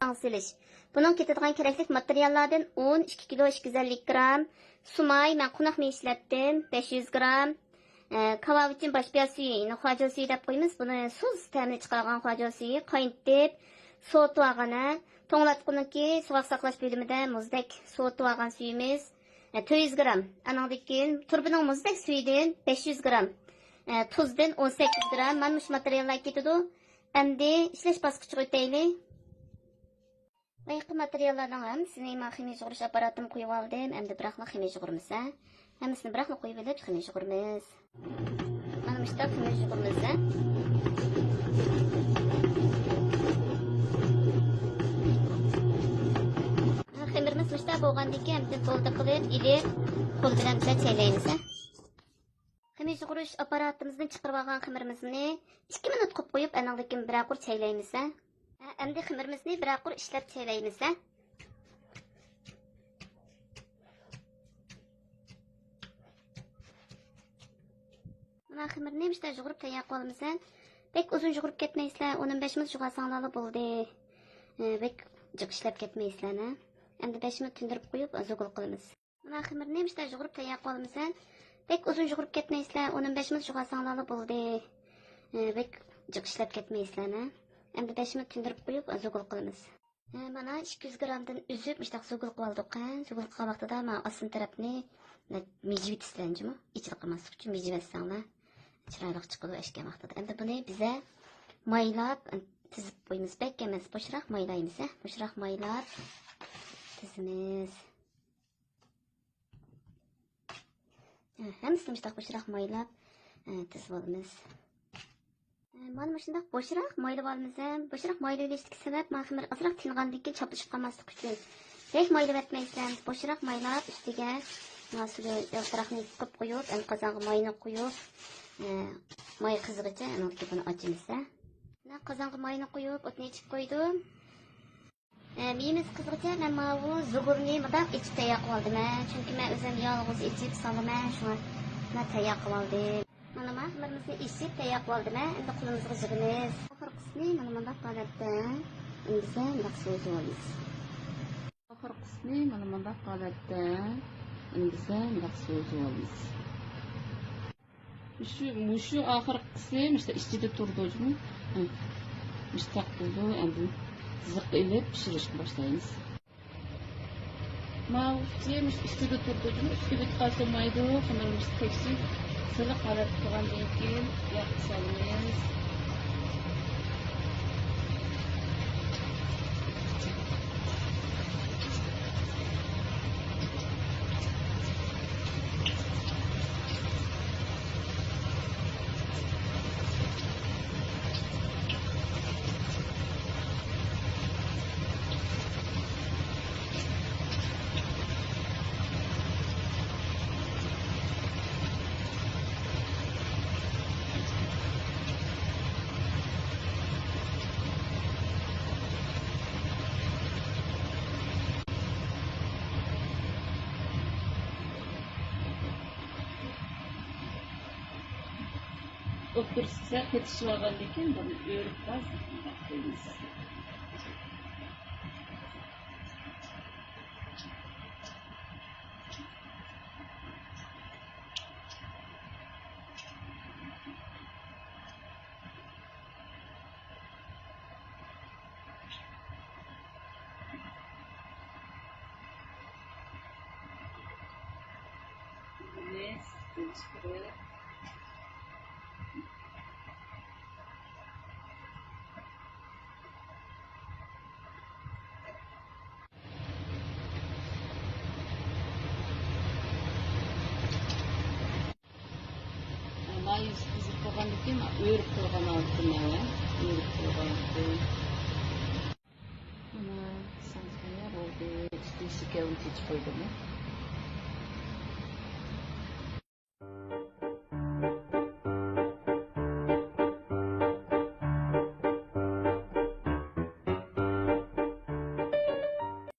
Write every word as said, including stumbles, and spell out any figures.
ئاڭ سېلىش. بۇنىڭ كېتىدىغان كېرەكلىك ماتېرىياللاردىن ئۇن ئىككى كىلو ئىككى يۈز ئەللىك گرام، سۇماي، مەن قوناق مېيى ئىشلەتتىم، بەش يۈز گرام، ئە، كاۋاۋىچىن باش پىياز سۈيى، يەنى خۇاجو سۈيى دەپ قويىمىز. بۇنى سۇس تەمىنى چىقارغان خۇاجو سۈيى، قاينىتىپ، سوۋۇتۇۋالغان، ھە. توڭلاتقۇنىڭكى سوغۇق ساقلاش بۆلۈمىدە مۇزدەك سوۋۇتۇۋالغان سۈيىمىز، ئە، تۆت يۈز گرام. ئانىڭدىن كېيىن تۇرۇبىنىڭ مۇزدەك سۈيىدىن بەش يۈز گرام، ئە، تۇزدىن ئون سەككىز گرام. مانا مۇشۇ ماتېرىياللار كېتىدۇ. ئەمدى ئىشلەش باسقۇچىغا ئۆتەيلى. بايىقى ماتېرىياللارنىڭ ھەممىسىنى مانا خېمىر يۇغۇرۇش ئاپپاراتىمغا قويۇۋالدىم. ئەمدى بىراقلا خېمىر يۇغۇرىمىز، ھە. ھەممىسىنى بىراقلا قويۇۋېلىپ خېمىر يۇغۇرىمىز. مانا مۇشۇنداق خېمىر يۇغۇرىمىز، ھە. خېمىرىمىز مۇشۇنداق بولغاندىن كېيىن، ئەمدى بولدى قىلىپ ئېلىپ، قول بىلەن بىزە چەيلەيمىز، ھە. خېمىر يۇغۇرۇش ئاپپاراتىمىزدىن چىقىرىۋالغان خېمىرىمىزنى ئىككى مىنۇت قويۇپ قويۇپ، ئانىڭدىن كېيىن بىرەر قۇر چەيلەيمىز، ھە. ھە، ئەمدى خېمىرىمىزنى بىرەر قۇر ئىشلەپ چەيلەيمىز، ھە. مانا خېمىرنى مۇشۇنداق يۇغۇرۇپ تەييار قىلىۋالىمىز، ھە. بەك ئۇزۇن يۇغۇرۇپ كەتمەيسىلەر، ئون ئون بەش مىنۇت يۇغۇرساڭلارلا بولدى. ھە، بەك جىق ئىشلەپ كەتمەيسىلەر، ھە. ئەمدى بەش مىنۇت تىندۇرۇپ قويۇپ، زۇگۇل قىلىمىز. مانا خېمىرنى مۇشۇنداق يۇغۇرۇپ تەييار قىلىۋالىمىز، ھە. بەك ئۇزۇن يۇغۇرۇپ كەتمەيسىلەر، ئون ئون بەش مىنۇت يۇغۇرساڭلارلا بولدى. ھە، بەك جىق ئىشلەپ كەتمەيسىلەر، ھە. ئەمدى بەش مىنۇت تىندۇرۇپ قويۇپ، زۇگۇل قىلىمىز. ھە، مانا ئىككى يۈز گرامدىن ئۈزۈپ، مۇشۇنداق زۇگۇل قىلىۋالدۇق، ھە. زۇگۇل قىلغان ۋاقتىدا مانا ئاستىن تەرەپنى مىجىۋېتىسىلەر جۇمۇ. ئېچىلىپ قالماسلىق ئۈچۈن مىجىۋەتسەڭلار، چىرايلىق چىقىدۇ ئەشكەن ۋاقتىدا. ئەمدى بۇنى بىزە مايلاپ، تىزىپ قويىمىز. بەك ئەمەس، بوشراق مايلايمىز، ھە. بوشراق مايلاپ تىزىمىز. ھەممىسىنى مۇشۇنداق بوشراق مايلاپ، تىزىۋالىمىز. مانا مۇشۇنداق بوشراق مايلىۋالىمىز. بوشراق مايلىۋېلىشتىكى سەۋەب، مانا خېمىر ئازراق تىنغاندىن كېيىن چاپلىشىپ قالماسلىق ئۈچۈن. بەك مايلىۋەتمەيسىلەر. بوشراق مايلاپ، ئۈستىگە مانا سۇ يالتىراقنى قىلىپ قويۇپ، ئەمدى قازانغا ماينى قويۇپ، ماي قىزغىچە ئۇنىڭدىن كېيىن بۇنى ئاچىمىز. مانا قازانغا ماينى قويۇپ، ئوتنى ئېچىپ قويدۇم. ئە، مېيىمىز قىزغىچە مەن ماۋۇ زۇگۇرنى مۇنداق ئېچىپ تەييار قىلىۋالدىم، ھە. چۈنكى مەن ئۆزۈم يالغۇز ئېچىپ سالىمەن، شۇڭا مەن تەييار قىلىۋالدىم. مانا، مانا خېمىرىمىزنى ئېچىپ تەييار قىلىۋالدىم، ھە. ئەمدى قولىمىزغا يىغىمىز. ئاخىرقىسىنى مانا مۇنداق ھالەتتە ئۈندىسە مۇنداق سوزۇۋالىمىز. ئاخىرقىسىنى مانا مۇنداق ھالەتتە ئۈندىسە مۇنداق سوزۇۋالىمىز. مۇشۇ، مۇشۇ ئاخىرقىسى مۇشۇ ئىچىدە تۇرىدۇ جۇمۇ. ھە. مۇشۇنداق بولىدۇ. ئەمدى تىزىققا ئېلىپ پىشۇرۇشقا باشلايمىز. ماۋۇسى مۇشۇ ئىچىدە تۇرىدۇ جۇمۇ. ئۈستىگە ئۆتۈپ قالسا بولمايدۇ. خېمىرىمىز تەكشى سىلىق ھالەتتە تۇرغاندىن كېيىن ياغقا سالىمىز. ئوتتۇرىسىغا قېتىشىۋالغاندىن كېيىن بۇنى ئۆرۈپ باز قويىمىز. مايۇس قىزىپ قالغاندىن كېيىن ئۆرۈپ تۇرغان ئالتۇن ئەۋە. ئۆرۈپ تۇرغان ئالتۇن. مانا، سەنسىيە بولدى. ئۈستى شېكەرنى چېچىپ قويدۇم.